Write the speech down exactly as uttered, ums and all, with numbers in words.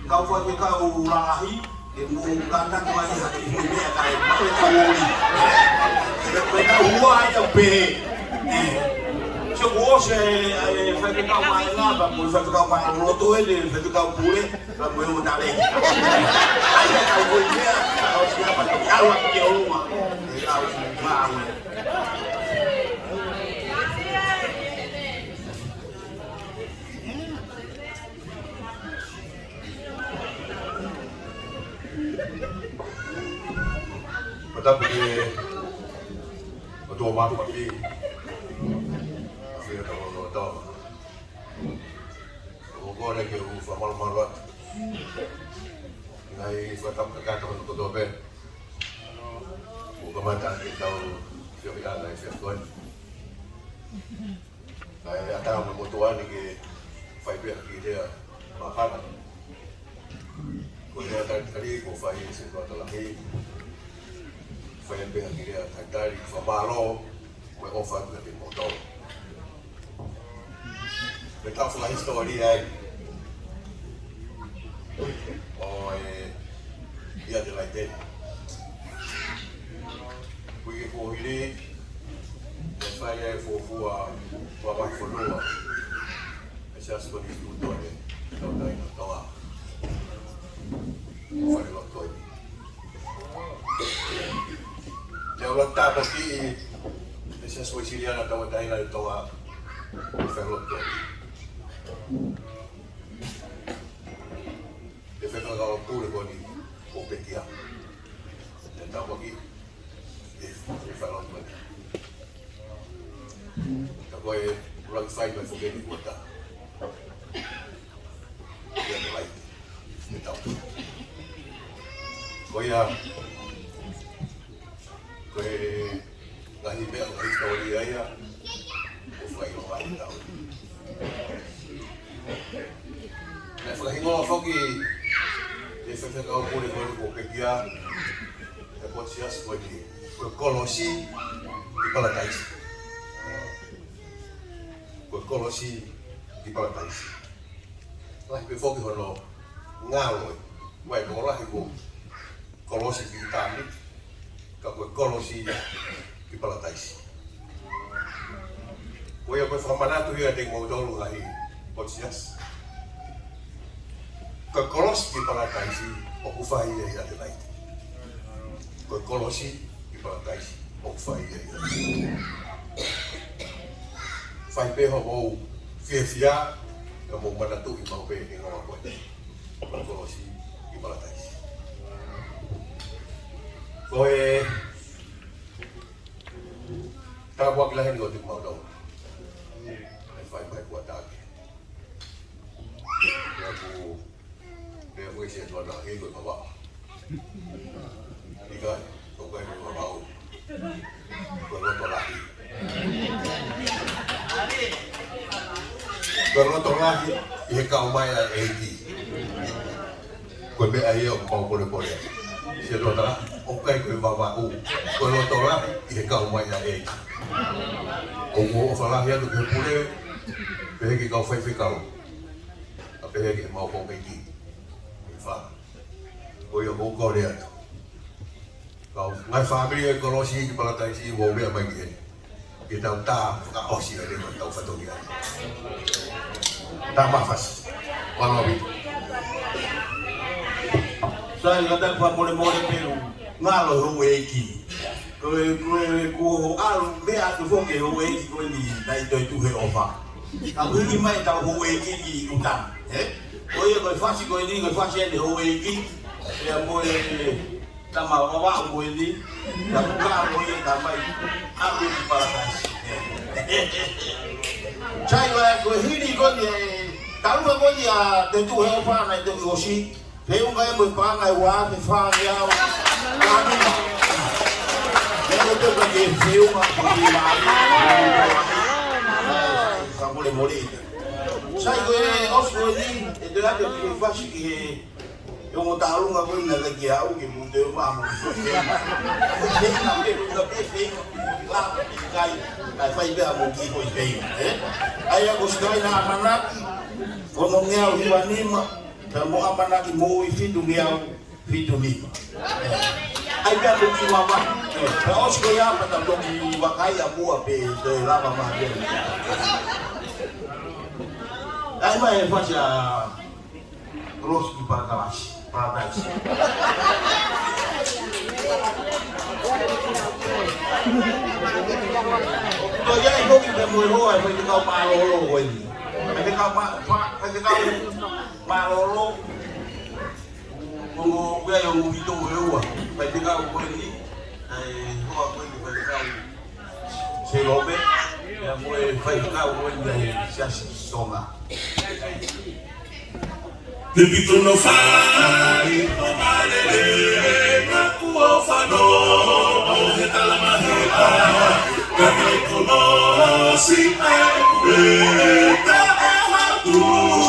Kau faifekau lalahi, ke mou kātaki mai ha kiʻi hui meʻa kae maʻu e kau oli. Pea, pea kau hua ai au pē. ʻE. Sio kuo ʻosi e, e faifekau maʻanga, pea mo e faifekau maʻa loto ʻeni, faifekau pule, pea mo e ongo talēkita. ʻAi, ʻai, kau hui meʻa, kau ʻosi ia pea kau ʻalu ki ʻolunga. ʻE kau maʻu e. Fakatapu ki he ʻOtua Māfimafi, ʻafio ʻi hotau lotolotonga. ʻOku ou kole ke u fakamalumalu atu. Ngaahi fakatapu kakato hono kotoa pē. Kuo kamata ke tau fiofiʻanga e fia koe. Kae ʻatā mo e motuʻa ni ke fai pē ha kiʻi lea māfana. Ko e lea talitali kuo fai ʻe he Setuata Lahi. Fai pē ha kiʻi lea talitali, fakamālō, mo e ʻofa atu kiate kimoutolu. Mei he taʻu fakahisitōlia ʻeni ʻo e ʻi ʻAtelaite. Kuo ʻi he kuohili, naʻe fai ai e fuofua vavahefonua ʻa e Siasi ko eni ʻi Tuʻi Tone, Tauʻatāina ʻo Tonga. Falelotu ko eni. Naʻe ʻuluaki tāpuakiʻi ʻe he Siasi Uēsiliana Tauʻatāina ʻo Tonga e falelotu ko eni. ʻE faifekau pule ko eni ko Pekia. Naʻe tāpuakiʻi e, e falelotu ko eni. Ka ko e ʻuluaki fai mai foki eni kuo tā. Ia te lai. Te tau. Ko ia, ko e ngaahi meʻa, ngaahi hisitōlia ia ʻoku fakaʻilonga ai ʻetau. Naʻe fakahingoa foki ʻe he faifekau pule ko eni ko Pekia e potu siasi ko eni ko e Kolosi ki Palataisi. Ko e Kolosi ki Palataisi. Lahi pē foki hono ngalo ē. Mai ko lahi ko e kolosi ki ʻitāniti, ka ko e Kolosi ki Palataisi. Ko ia ko e fakamanatu ia kiate kimoutolu ngaahi potu siasi. Ko e Kolosi ki Palataisi ʻoku fai ia ʻi ʻAtelaite. Ko e Kolosi ki Palataisi ʻoku fai ia ʻi ʻAtelaite. Fai pē hoʻomou fiefia, ka mou manatuʻi maʻu pē e hingoa ko ē. Ko e Kolosi ki Palataisi. Ko e tāpuaki lahi eni kiate kimautolu. ʻE fai mai kuo tā ke. Pea ʻoku, pea ʻoku ʻi ai e Setuata Lahi ko e Vavaʻu. ʻIkai, ʻoku ʻikai ko e Vavaʻu. Ko e Loto Lahi. Ko e Loto Lahi ʻi he kau mai ʻa e ʻEiki. Ko e meʻa ia ʻoku mau polepole. Setuata Lahi, ʻoku ʻikai ko e Vavaʻu. Ko e Loto Lahi ʻi he kau mai ʻa e ʻEiki. ʻOku ou ʻofa lahi atu ki he pule, pehē ki he kau faifekau. ʻA pehē ki heʻemau houʻeiki. ʻE fa. Ko ia ʻoku ou kole atu. Kau ngaahi fāmili ʻo e Kolosi ki Palataisi, mou meʻa mai ki heni. Ke tau tā fakaʻosi ʻa e leva tau fatongia. Tā mafasi. Wanovi. Sai, ka tau fakamolemole pē ʻoku ngalo e houʻeiki. Ko e, ko e, ko hoʻo ʻalu meʻa atu foki e houʻeiki ko eni naʻe toe tuʻu he ʻofa. Ka ʻoku hiki mai ʻetau houʻeiki ki ʻuta, ē? Ko ia ko e fasi ko eni, ko e fasi eni houʻeiki. Pea mo e tama Vavaʻu ko eni, ka kuka ko ia ka mai ʻalu ki Palataisi. Sai, ko e, ko e hili ko eni, e, talu ko eni ʻa e toe tuʻu he ʻofa naʻe toe ʻosi. Feʻunga ia mo e paʻanga ʻe ua afe fāngeau. Kāmina. Ia ko e teu ka ke feʻunga ko e lā. Fakamolemole ʻi te. Sai ko e ʻosi ko eni, ʻe toe ʻatu ki he fasi ki he, ʻe ongo tālunga ko ena ka ki au ke mou toe ʻomai mo e feinga. Feinga pē, feinga pē, feinga. Lā, kai, kai fai pē ʻa mo ki ko e feinga, ē? ʻAi ʻa ko sikai na manaki, ko no ngeau hiva nima, Pea mo ʻamanaki moʻui fitu ngeau fitu nima. ʻE. ʻAi pea mo ki mama. ʻE. Pea ʻosi ko ia pea ta toki vakai ʻa muʻa pe toe lava mai pē. ʻAi mai e fasi ʻa Lost ki Paradise. Paradise. Ko ia ʻi hoki pea mo e hoa e faifekau mālōlō ko eni. Faifekau mā-, fa-, faifekau mālōlō. Ongo, ʻoku ʻi ai ongo vito ʻe ua. Faifekau ko eni. ʻE, hoa ko eni faifekau Selome. Pea mo e faifekau ko eni ʻa e Siasi Tonga. Te pito no fai, o malele, na kuo fano, o he tala mahe a, ka me kono si a e kue, ka e hatu.